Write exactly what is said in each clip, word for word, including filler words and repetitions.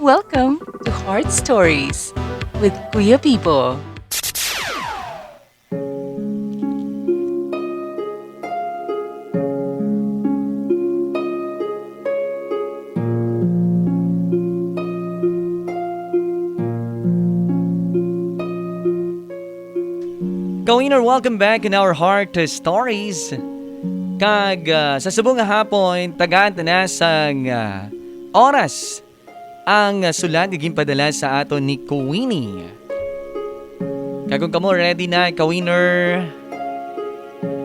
Welcome to Heart Stories with Kuya Bibo. Kawiner, welcome back in our Heart Stories. Kag, ah, sa subong nga hapon, tagaan ta na sang, ah, oras ang, ah, sulat nga ginpadala sa aton ni Queenie. Kag kung kamo ready na, Kawiner,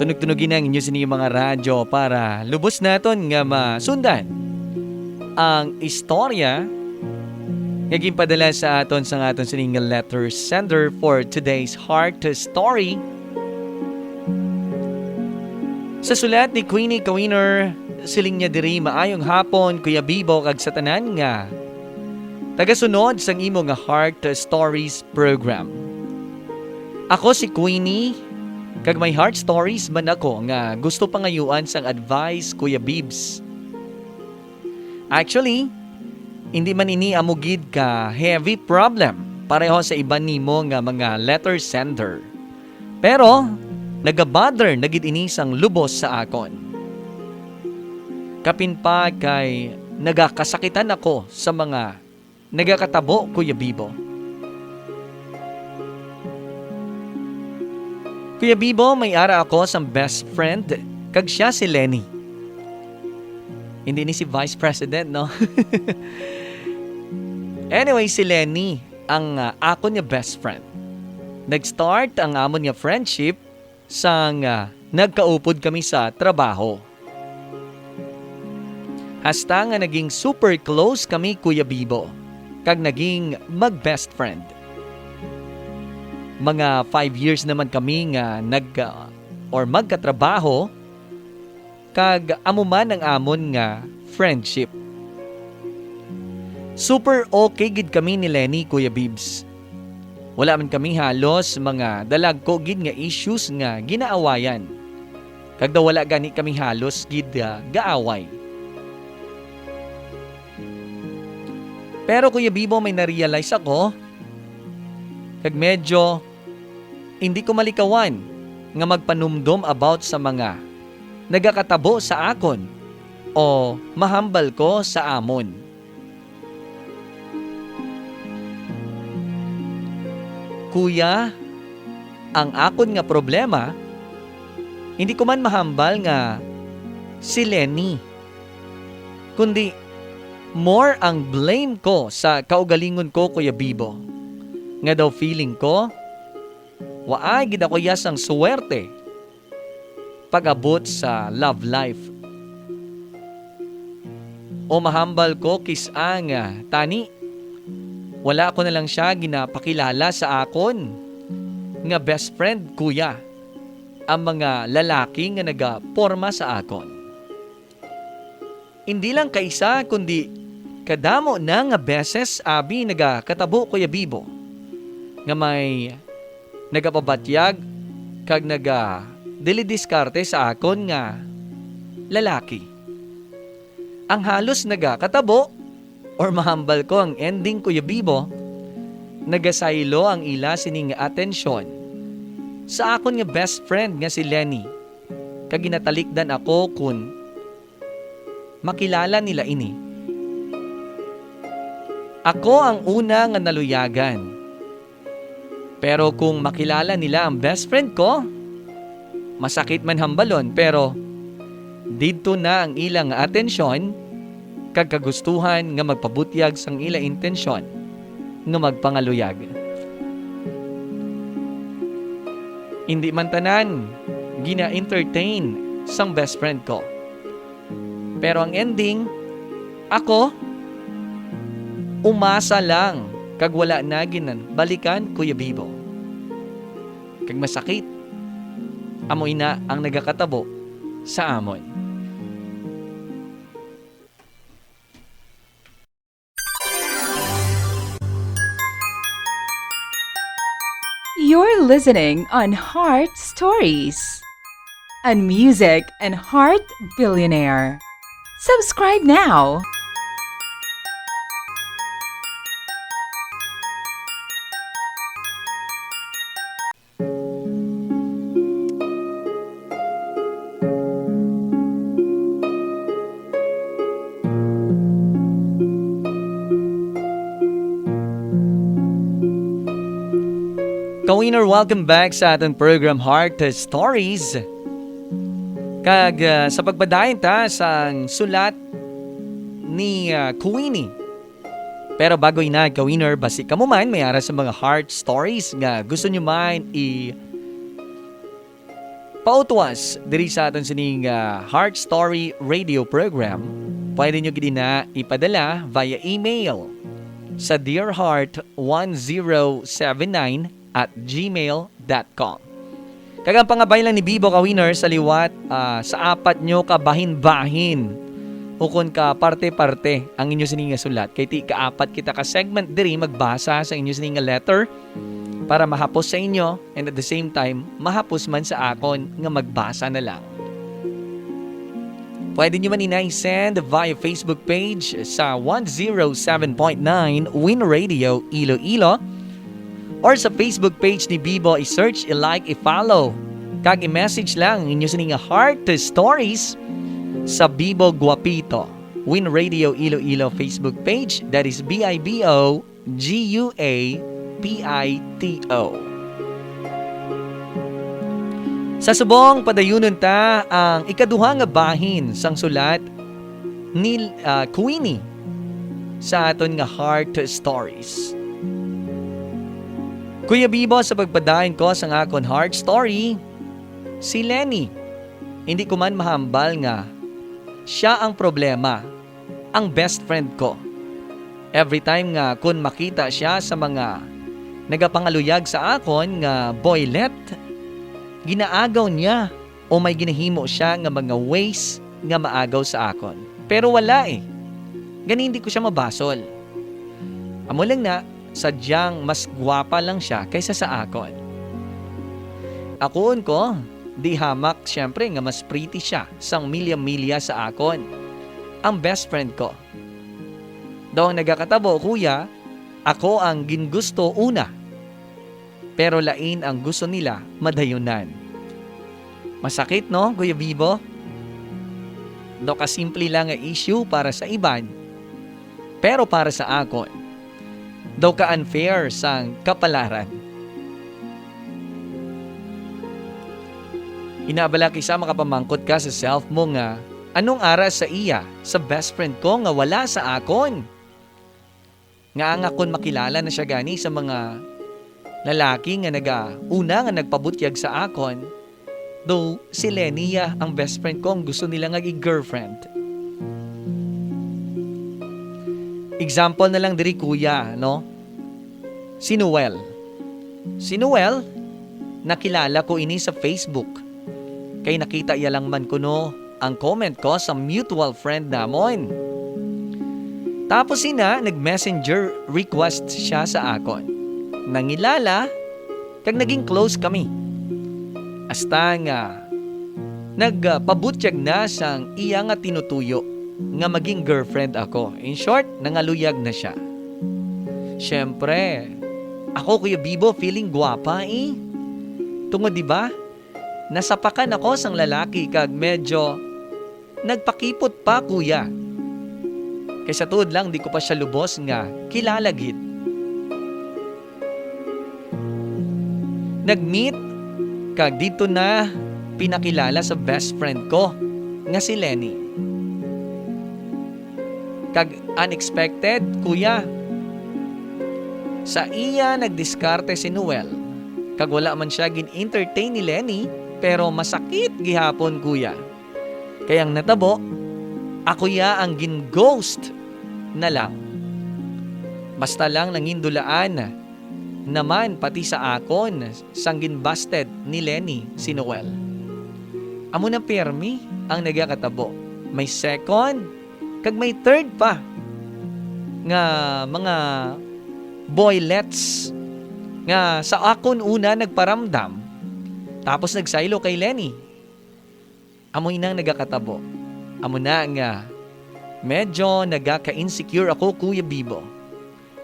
tunog-tunogi na ang inyo sini mga radyo para lubos naton nga masundan ang istorya nga ginpadala sa aton sang aton sining letter sender for today's Heart Story. Sa sulat ni Queenie Kawiner, siling niya diri, "Maayong hapon, Kuya Bibo, kag sa tanan nga tagasunod sang imo nga Heart Stories program. Ako si Queenie, kag may heart stories man ako nga gusto pangayuan sang advice, Kuya Bibs." Actually, hindi man ini amo gid ka heavy problem pareho sa iban nimo nga mga letter sender. Pero nagabother na gid ini sang lubos sa akon. Kapin pa kay nagakasakitan ako sa mga nagakatabo, Kuya Bibo. Kuya Bibo, may ara ako sang best friend, kag sia si Lenny. Hindi ni si Vice President, no? Anyway, si Lenny ang, ah, akon nga best friend. Nag-start ang amon nga friendship sang, ah, nagkaupod kami sa trabaho. Hasta nga naging super close kami, Kuya Bibo, kag naging mag-best friend. Mga five years naman kami nga nag-, ah, or magkatrabaho, kag amo man ang amon nga friendship. Super okay gid kami ni Lenny, Kuya Bibs. Wala man kami halos mga dalagko gid nga issues nga ginaawayan. Kag daw wala gani kami halos gid, ah, gaaway. Pero, Kuya Bibo, may na-realize ako, kag medyo hindi ko malikawan nga magpanumdom about sa mga nagakatabo sa akon o mahambal ko sa amon. Kuya, ang akon nga problema, hindi ko man mahambal nga si Lenny, kundi more ang blame ko sa kaugalingon ko, Kuya Bibo, nga daw feeling ko, waay gid ako iya sang suwerte pag-abot sa love life. O mahambal ko, kis-a nga tani, wala ko na lang sia ginapakilala sa akon nga best friend, Kuya, ang mga lalaki nga nagaporma sa akon. Hindi lang kaisa, kundi kadamo na nga beses abi nagakatabo, Kuya Bibo, nga may nagapabatyag kag nagadilidiskarte sa akon nga lalaki. Ang halos nagakatabo, or mahambal ko ang ending, Kuya Bibo, nagasaylo ang ila sining atensyon sa akon nga best friend nga si Lenny, kag ginatalikdan ako kon makilala nila ini. Ako ang una nga naluyagan. Pero kung makilala nila ang best friend ko, masakit man hambalon, pero didto na ang ila nga atensyon kag kagustuhan nga magpabutyag sang ila intensyon nga magpangaluyag. Indi man tanan gina-entertain sang best friend ko. Pero ang ending, ako, umasa lang kag wala na ginbalikan, Kuya Bibo. Kag masakit, amo ina ang nagakatabo sa amon. You're listening on Heart Stories, a music and heart billionaire. Subscribe now. Ka-winner, welcome back sa aton program, Heart Stories. Kag, ah, sa pagpadayon ta sa sulat ni, ah, Queenie. Pero bago ina, ka-winner, basi kamo man may ara sa mga heart stories nga gusto nyo man i pautwas diri sa aton sining, ah, Heart Story Radio Program, pwede nyo gid ina ipadala via email sa dear heart one zero seven nine at gmail dot com. Kag ang pangabay lang ni Bibo, ka-winner, sa liwat, ah, sa apat nyo ka bahin-bahin ukon ka parte-parte ang inyo sini nga sulat. Kay ti kaapat kita ka segment diri magbasa sa inyo sini nga letter para mahapos sa inyo and at the same time mahapos man sa akon nga magbasa na lang. Pwede nyo man inay send via Facebook page sa one zero seven point nine Win Radio Iloilo or sa Facebook page ni Bibo, i-search, i-like, i-follow, kag i-message lang inyo sini nga heart stories sa Bibo Guapito. Win Radio Iloilo Facebook page, that is B I B O G U A P I T O. Sa subong, padayunon ta ang ikaduha nga bahin sang sulat ni, ah, Queenie sa aton nga Heart Stories. Kuya Bibo, sa pagpadayon ko sang akon heart story, si Lenny. Hindi ko man mahambal nga siya ang problema, ang best friend ko. Every time nga kun makita siya sa mga nagapangaluyag sa akon nga boylet, ginaagaw niya o may ginahimo siya nga mga ways nga maagaw sa akon. Pero wala eh. Gani hindi ko siya mabasol. Amo lang na, sadyang mas gwapa lang siya kaysa sa akon. Akuon ko, di hamak, siyempre, nga mas pretty siya sang milya-milya sa akon, ang best friend ko. Daw ang nagakatabo, kuya, ako ang gingusto una, pero lain ang gusto nila madayunan. Masakit, no, Kuya Bibo? Daw kasimple lang nga issue para sa iban, pero para sa akon, daw ka-unfair sang kapalaran. Ina bala kisa makapamangkot ka sa self mo nga, "Anong ara sa iya, sa best friend ko nga wala sa akon?" Nga nga kon makilala na siya gani sa mga lalaki nga nagauna nga nagpabutyag sa akon, though si Lenny ya ang best friend ko ang gusto nila nga i-girlfriend. Example na lang diri, kuya, no? Si Noel. Si Noel, nakilala ko ini sa Facebook. Kay nakita iya lang man kuno ang comment ko sa mutual friend namon. Tapos ina, nag-messenger request siya sa akon. Nangilala, kag naging close kami. Hasta nga nagpabutyag na sang iya nga tinutuyo nga maging girlfriend ako. In short, nangaluyag na siya. Siyempre, ako, Kuya Bibo, feeling gwapa eh. Tungod, di ba? Nasapakan ako sang lalaki kag medyo nagpakipot pa, kuya. Kay sa tuod lang, di ko pa siya lubos nga kilala gid. Nag-meet, kag didto na pinakilala sa best friend ko nga si Lenny. Kag unexpected, kuya, sa iya nagdiskarte si Noel, kag wala man siya gin-entertain ni Lenny, pero masakit gihapon, kuya. Kay ang natabo, ako ya ang gin-ghost na lang. Basta lang nangindulaan naman pati sa akon sang ginbasted ni Lenny si Noel. Amo na pirmi ang nagakatabo. May second, kag may third pa nga mga boylets nga sa akon una nagparamdam, tapos nagsaylo kay Lenny. Amo inang nagakatabo. Amo na nga, medyo nagaka-insecure ako, Kuya Bibo.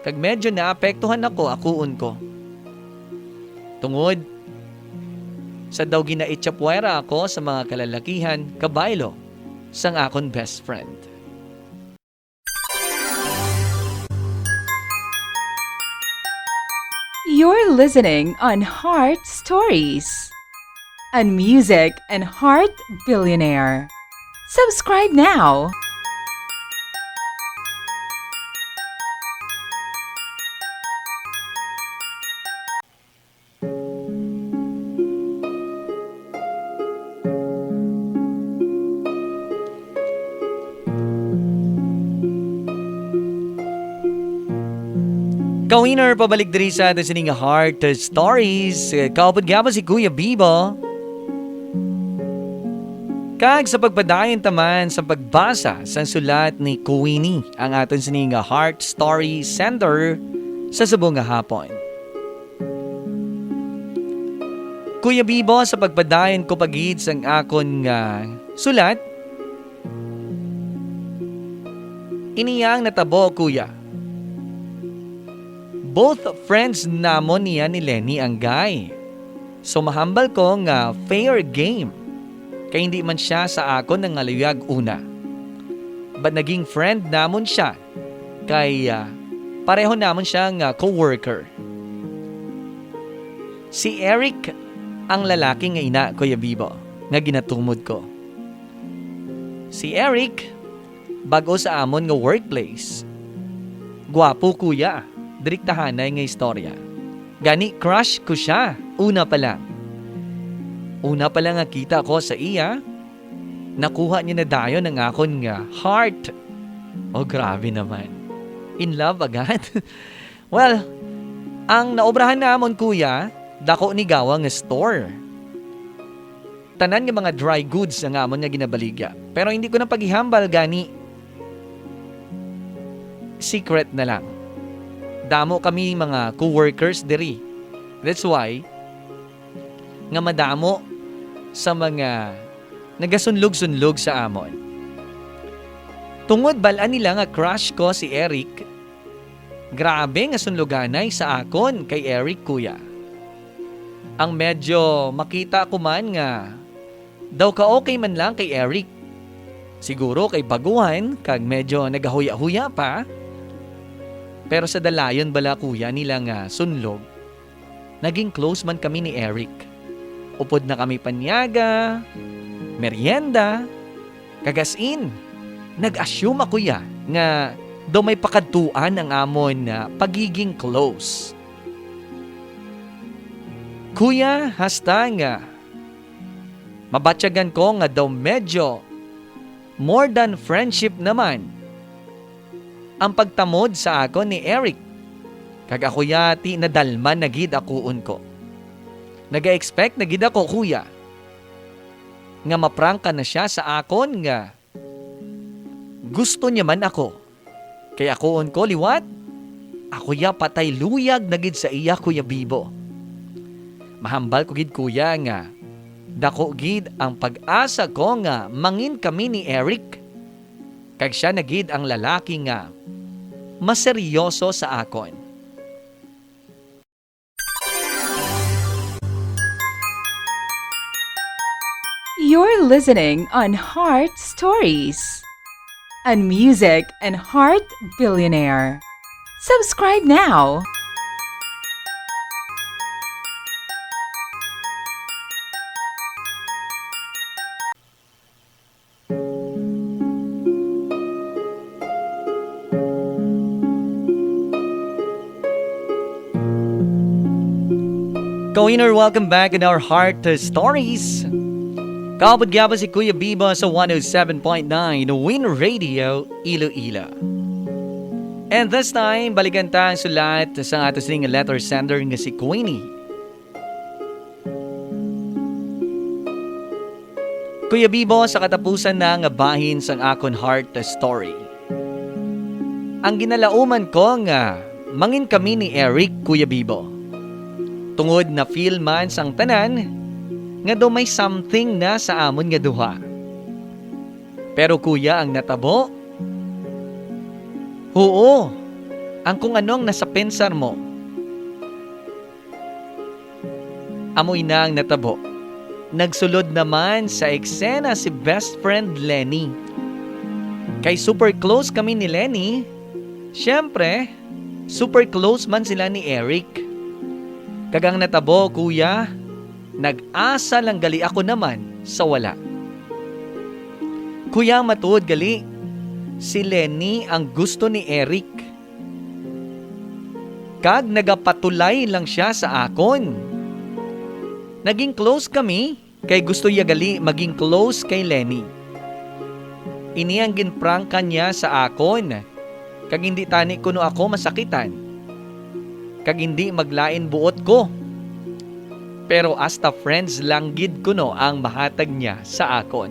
Kag medyo naapektuhan ako, akuon ko. Tungod sa daw ginaitsapwera ako sa mga kalalakihan, kabaylo sang akon best friend. You're Listening on Heart Stories, a music and heart billionaire. Subscribe now. Ka-winner, pabalik diri sa aton sining Heart Stories. Kaupod gyapon si Kuya Bibo. Kag sa pagpadayon ta man sa pagbasa sang sulat ni Queenie, ang aton sining Heart Story Sender sa subong nga hapon. Kuya Bibo, sa pagpadayon ko pa gid sang akon nga sulat, ini ang natabo, kuya. Both friends namon niya ni Lenny ang guy. So, mahambal ko nga fair game, kay hindi man sia sa akon nangaluyag una. But naging friend namon sia, kay, ah, pareho namon sia nga co-worker. Si Eric ang lalaki nga ina, Kuya Bibo, nga ginatumod ko. Si Eric, bag-o sa amon nga workplace. Gwapo, kuya, direktahanay nga istorya. Gani, crush ko sia, una pa lang. Una pa lang nga kita ko sa iya, nakuha niya na dayon ang akon nga heart. Oh, grabe naman. In love agad? Well, ang naobrahan namon, kuya, dako ni gawa nga store. Tanan nga mga dry goods ang amon nga ginabaligya. Pero hindi ko na paghihambal gani. Secret na lang. Damo kami mga co-workers diri. That's why nga madamo sa mga nagasunlog-sunlog sa amon. Tungod bal-an nila nga crush ko si Eric, grabe nga sunluganay sa akon kay Eric, kuya. Ang medyo makita ko man nga daw ka-okay man lang kay Eric. Siguro kay baguhan kag medyo nagahuya-huya pa. Pero sa dalayon bala, kuya, nila nga sunlog, naging close man kami ni Eric. Upod na kami panyaga, merienda, kag as in, nag-assume ako ya nga daw may pakadtuan ang amon nga pagiging close. Kuya, hasta nga mabatyagan ko nga daw medyo more than friendship naman ang pagtamod sa akon ni Eric. Kag ako yati nadalman na gid akuon ko. Naga-expect na gid ako, kuya, nga maprangka na sia sa akon nga gusto niya man ako. Kay akuon ko liwat, ako ya patay luyag na gid sa iya, Kuya Bibo. Mahambal ko gid, kuya, nga dako gid ang pag-asa ko nga mangin kami ni Eric, kag sia na gid ang lalaki nga maseryoso sa akon. You're listening on Heart Stories, a music and heart billionaire. Subscribe now. Ka-winner, welcome back in our Heart Stories. Kaupod gyapon si Kuya Bibo sa one oh seven point nine Win Radio Iloilo. And this time, balikan ta ang sulat sa ato sining letter sender nga si Queenie. Kuya Bibo, sa katapusan na nga bahin sang akon heart story, ang ginalauman ko nga mangin kami ni Eric, Kuya Bibo, tungod na-feel man sang tanan nga daw may something na sa amon nga duha. Pero, kuya, ang natabo, huo, ang kung ano ang nasa pensar mo. Amo ina ang natabo. Nagsulod naman sa eksena si best friend Lenny. Kay super close kami ni Lenny, syempre, super close man sila ni Eric. Kag ang natabo, kuya, nag-asa lang gali ako naman sa wala. Kuya, matuod gali, si Lenny ang gusto ni Eric. Kag nagapatulay lang siya sa akon. Naging close kami kay gusto iya gali maging close kay Lenny. Ini ang ginprangka niya sa akon, kag hindi tani kuno ako masakitan, kag hindi maglain buot ko. Pero hasta friends lang gid kuno ang mahatag niya sa akon.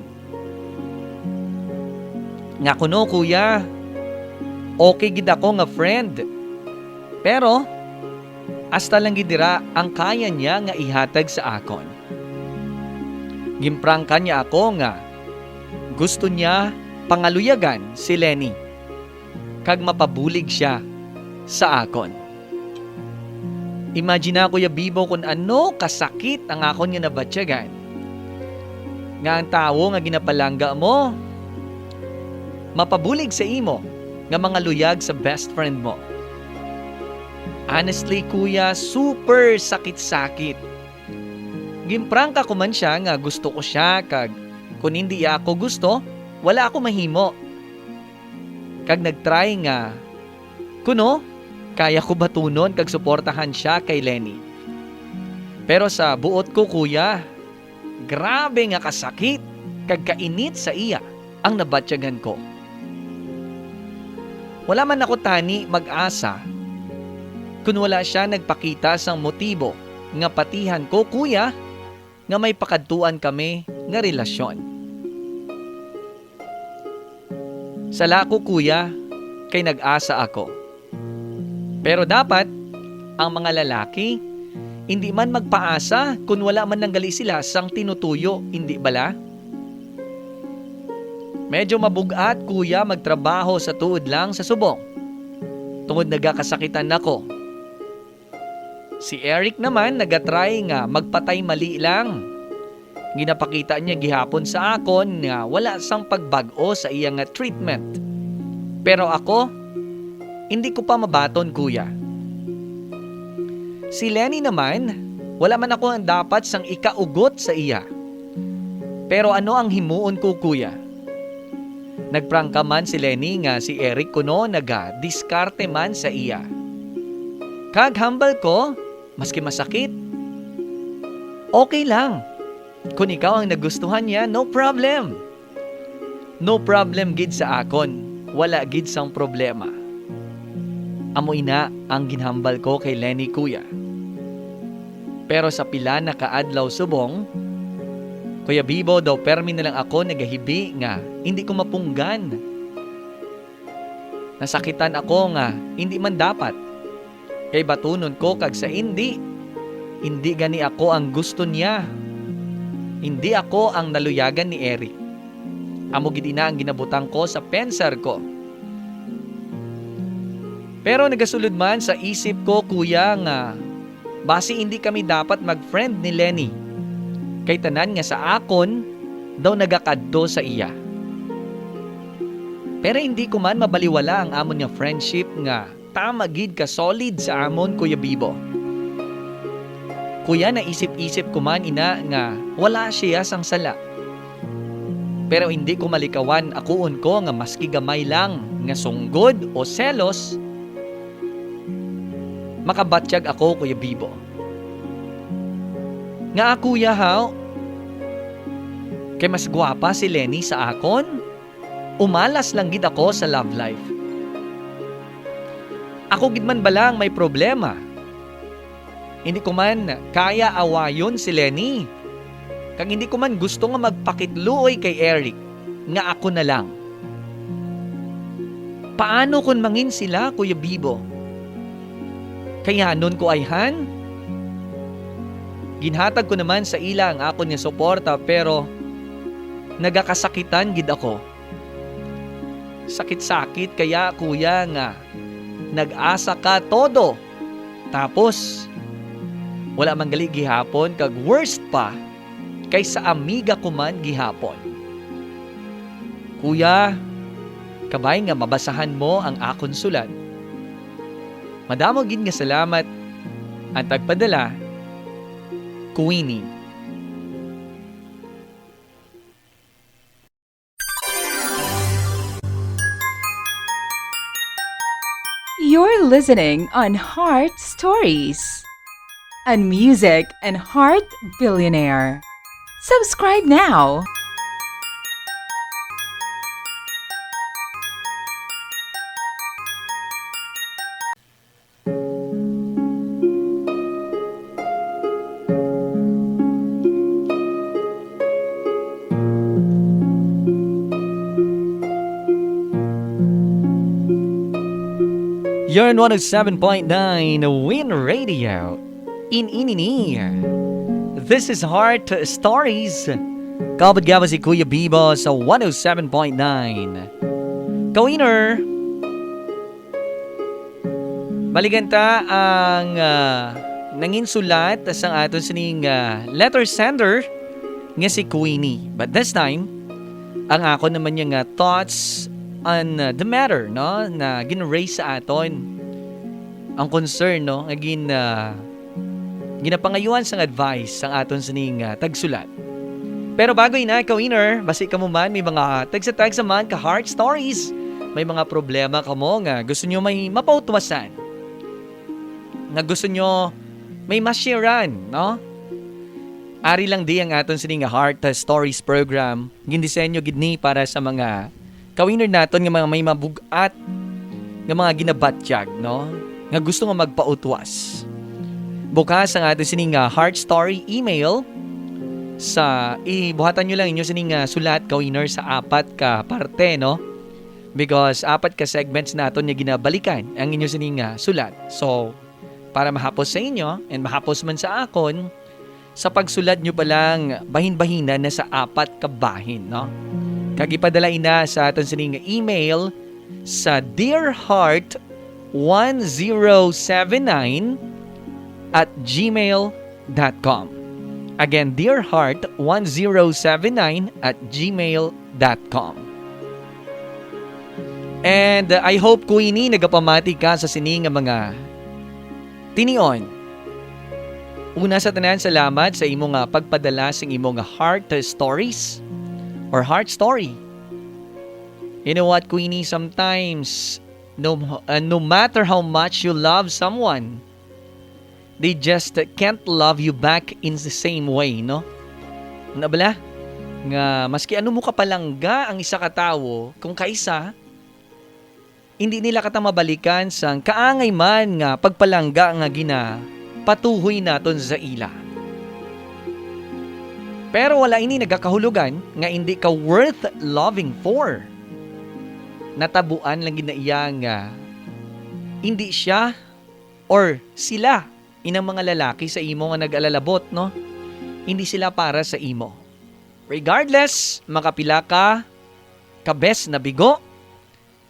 Nga kuno, kuya, okay gid ako nga friend. Pero, hasta lang gid dira ang kaya niya nga ihatag sa akon. Ginprangka niya ako nga gusto niya pangaluyagan si Lenny, kag mapabulig siya sa akon. Imagina, Kuya Bibo, kun ano kasakit ang akon nga nabatyagan, nga ang tawo nga ginapalangga mo mapabulig sa imo nga mangaluyag sa best friend mo. Honestly, kuya, super sakit-sakit. Ginprangka ko man siya nga gusto ko siya, kag kun hindi iya ako gusto, wala ako mahimo. Kag nagtry nga kuno kaya ko batunon kag suportahan siya kay Lenny. Pero sa buot ko, kuya, grabe nga kasakit kag kainit sa iya ang nabatyagan ko. Wala man ako tani mag-asa kun wala siya nagpakita sang motibo nga patihan ko, kuya, nga may pakadtuan kami nga relasyon. Sala ko, kuya, kay nag-asa ako. Pero dapat, ang mga lalaki, hindi man magpaasa kun wala man lang gali sila sang tinutuyo, indi bala? Medyo mabug-at, kuya, magtrabaho sa tuod lang sa subong, tungod nagakasakitan ako. Si Eric naman nagatry nga magpatay mali lang. Ginapakita niya gihapon sa akon nga wala sang pagbag-o sa iya nga treatment. Pero ako, hindi ko pa mabaton, kuya. Si Lenny naman, wala man ako ang dapat sang ikaugot sa iya. Pero ano ang himuon ko, kuya? Nagprangka man si Lenny nga si Eric kuno nagadiskarte man sa iya. Kag hambal ko, maski masakit, okay lang. Kon ikaw ang nagustuhan niya, no problem. No problem gid sa akon, wala gid sang problema. Amo ina ang ginhambal ko kay Lenny, kuya. Pero sa pila na ka adlaw subong, Kuya Bibo, daw permi na lang ako nagahibi nga indi ko mapunggan. Nasakitan ako nga indi man dapat. Kay batunon ko kag sa indi, indi gani ako ang gusto niya. Indi ako ang naluyagan ni Eric. Amo gid ina ang ginabutang ko sa pensar ko. Pero nagasulod man sa isip ko, kuya, nga basi indi kami dapat mag-friend ni Lenny, kay tanan nga sa akon daw nagakadto sa iya. Pero indi ko man mabaliwala ang amon nga friendship nga tama gid ka solid sa amon, Kuya Bibo. Kuya, naisip-isip ko man ina nga wala siya sang sala. Pero indi ko malikawan akuon ko nga maski gamay lang nga sunggod o selos, makabatyag ako, Kuya Bibo. Nga, kuya, haw? Kay mas gwapa si Lenny sa akon? Umalas lang gid ako sa love life. Ako gid man bala ang may problema. Hindi ko man kaya awayon si Lenny. Kag hindi ko man gusto nga magpakitluoy kay Eric nga ako na lang. Paano kon mangin sila, Kuya Bibo? Kayanon ko ayhan? Ginhatag ko naman sa ila ang akon nga suporta, pero nagakasakitan gid ako. Sakit-sakit kaya, kuya, nga nag-asa ka todo, tapos wala man gali gihapon, kag worst pa, kay sa amiga ko man gihapon. Kuya, kabay nga mabasahan mo ang akon sulat. Madamo gid nga salamat ang tagpadala Queenie. You're listening on Heart Stories, a music and heart billionaire. Subscribe now. You're on one oh seven point nine Win Radio. In inini, this is Heart Stories. Kabot gabas si Kuya Bibo sa one oh seven point nine. Ka-winner, balikan ta ang, ah, nanginsulat sang aton sining, ah, letter sender nga si Queenie. But this time, ang ako naman yung, ah, thoughts on, ah, the matter, no, na gin-raise sa aton, ang concern, no, nga gin-, ah, ginapangayuan sang advice sang aton sining, ah, tagsulat. Pero bago ina, ka-winner, basi kamo man may mga tagsa-tagsa man ka heart stories, may mga problema kamo nga gusto nyo may mapautwasan, nga gusto nyo may ma-sharean, no? Ari lang di ang aton sini nga Heart Stories program. Gindisenyo gid ni para sa mga ka-winner naton nga mga may mabug-at nga mga ginabatyag, no? Nga gusto nga magpautwas. Bukas ang aton sini nga Heart Story email sa, ibuhatan nyo lang inyo sini nga sulat, ka-winner, sa apat ka parte, no? Because apat ka segments naton nga ginabalikan ang inyo sini nga sulat. So, para mahapos sa inyo and mahapos man sa akon, sa pagsulat nyo pa lang, bahin-bahinan na sa apat ka bahin, no? Kag ipadala ina sa aton sini nga email sa dear heart one zero seven nine at gmail dot com. Again, dear heart one zero seven nine at gmail dot com. And, uh, I hope, Queenie, nagapamati ka sa sini nga mga tinion. Una sa tanan, salamat sa imo nga pagpadala sing imo nga heart stories or heart story. You know what, Queenie, sometimes, no, uh, no matter how much you love someone, they just can't love you back in the same way, no? Ano bala? Nga maski ano mo kapalangga ang isa ka tawo, kung kaisa, hindi nila kata mabalikan sang kaangay man nga pagpalangga nga ginapatuhoy naton sa ila. Pero wala ini nagakahulugan nga hindi ka worth loving for. Natabuan lang gid na iya nga hindi siya or sila inang mga lalaki sa imo nga nag-alalabot, no? Hindi sila para sa imo. Regardless, makapila ka ka bes nabigo,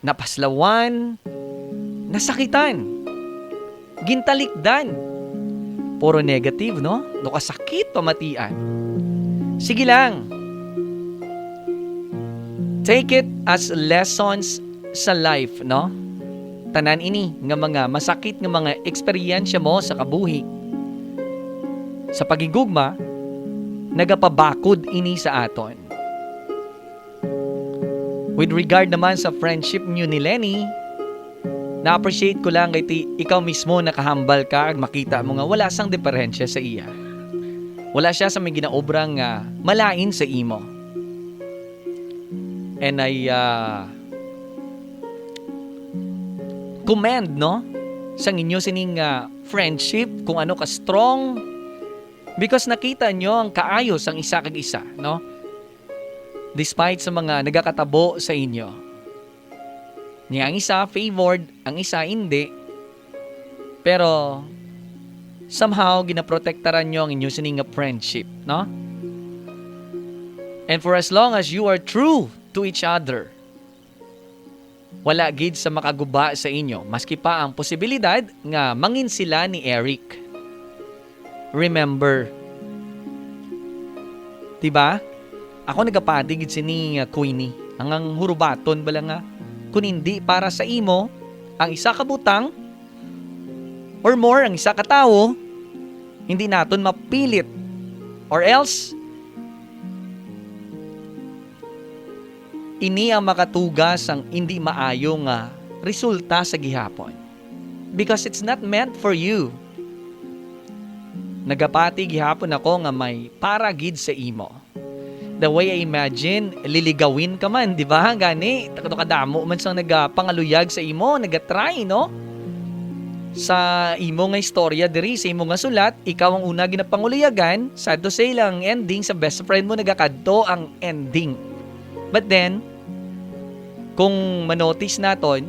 napaslawan, nasakitan, gintalikdan. Puro negative, no? No kasakit pamatian. Sige lang. Take it as lessons sa life, no? Tanan ini nga mga masakit nga mga eksperyensya mo sa kabuhi, sa paghigugma, nagapabakod ini sa aton. With regard naman sa friendship niyo ni Lenny, na-appreciate ko lang kay ti-, ikaw mismo nakahambal ka ag makita mo nga wala sang diferensya sa iya. Wala siya sa may ginaobra nga malain sa imo. And I, ah, commend, no, sang inyo sining, ah, friendship, kung ano ka strong, because nakita nyo ang kaayo sang isa kag isa, no? Despite sa mga nagakatabo sa inyo. Ni ang isa favored, ang isa hindi. Pero somehow ginaprotektaran nyo ang inyo sini nga friendship, no? And for as long as you are true to each other, wala gid sa makaguba sa inyo, maski pa ang posibilidad nga mangin sila ni Eric. Remember. Diba? Ako nagapati gid sini nga Queenie. Ang, ang hurubaton bala nga, kung hindi para sa imo, ang isa ka butang, or more, ang isa ka tawo, hindi naton mapilit Or else, ini ang makatuga sang indi maayo nga resulta sa gihapon. Because it's not meant for you. Nagapati gihapon ako nga may para gid sa imo. The way I imagine, liligawin ka man, di ba? Gani, takdo kadamo man sang nagapangaluyag sa imo, nagatry, no? Sa imo nga istorya diri, sa imo nga sulat, ikaw ang una ginapangaluyagan. Sad to say lang, ang ending sa best friend mo, nagakadto ang ending. But then, kung manotice naton,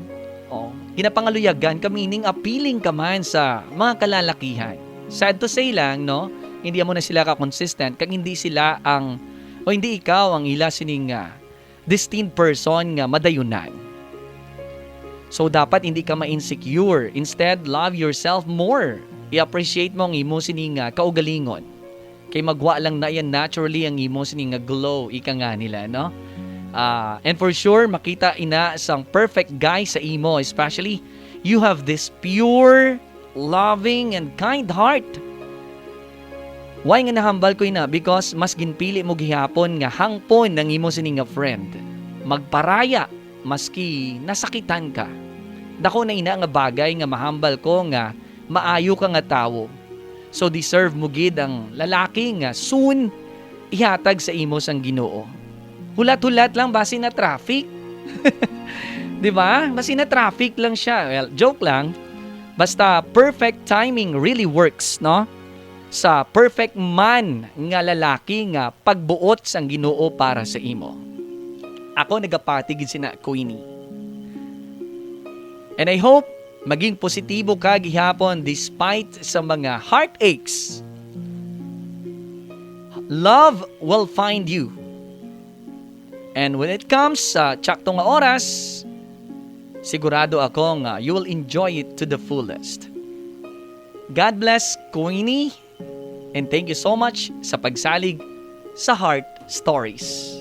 oh, ginapangaluyagan ka, meaning appealing ka man sa mga kalalakihan. Sad to say lang, no? Hindi mo na sila ka-consistent, kag hindi sila ang, o hindi ikaw ang ila sining, ah, destined person nga madayunan. So, dapat hindi ka ma-insecure. Instead, love yourself more. I-appreciate mo ang imo sining, ah, kaugalingon. Kay magwa lang na yan naturally ang imo sining nga glow, ika nga nila, no? Ah, and for sure, makita ina sang perfect guy sa imo, especially you have this pure, loving, and kind heart. Why nga nahambal ko ina? Because mas ginpili mo gihapon nga hangpon ang imo sini nga friend. Magparaya maski nasakitan ka. Dako na ina nga bagay nga mahambal ko nga maayo ka nga tawo. So deserve mo gid ang lalaki nga soon ihatag sa imo sang Ginoo. Hulat-hulat lang basi na traffic. Di ba? Basi na traffic lang siya. Well, joke lang. Basta perfect timing really works, no? Sa perfect man nga lalaki nga pagbuot sang Ginoo para sa imo. Ako nagapati gid sina, Queenie. And I hope maging positibo ka gihapon despite sa mga heartaches. Love will find you. And when it comes sa tsakto nga oras, sigurado ako nga you will enjoy it to the fullest. God bless, Queenie, and thank you so much sa pagsalig sa Heart Stories.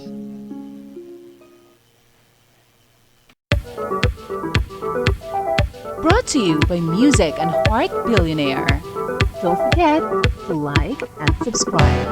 Brought to you by Music and Heart Billionaire. Don't forget to like and subscribe.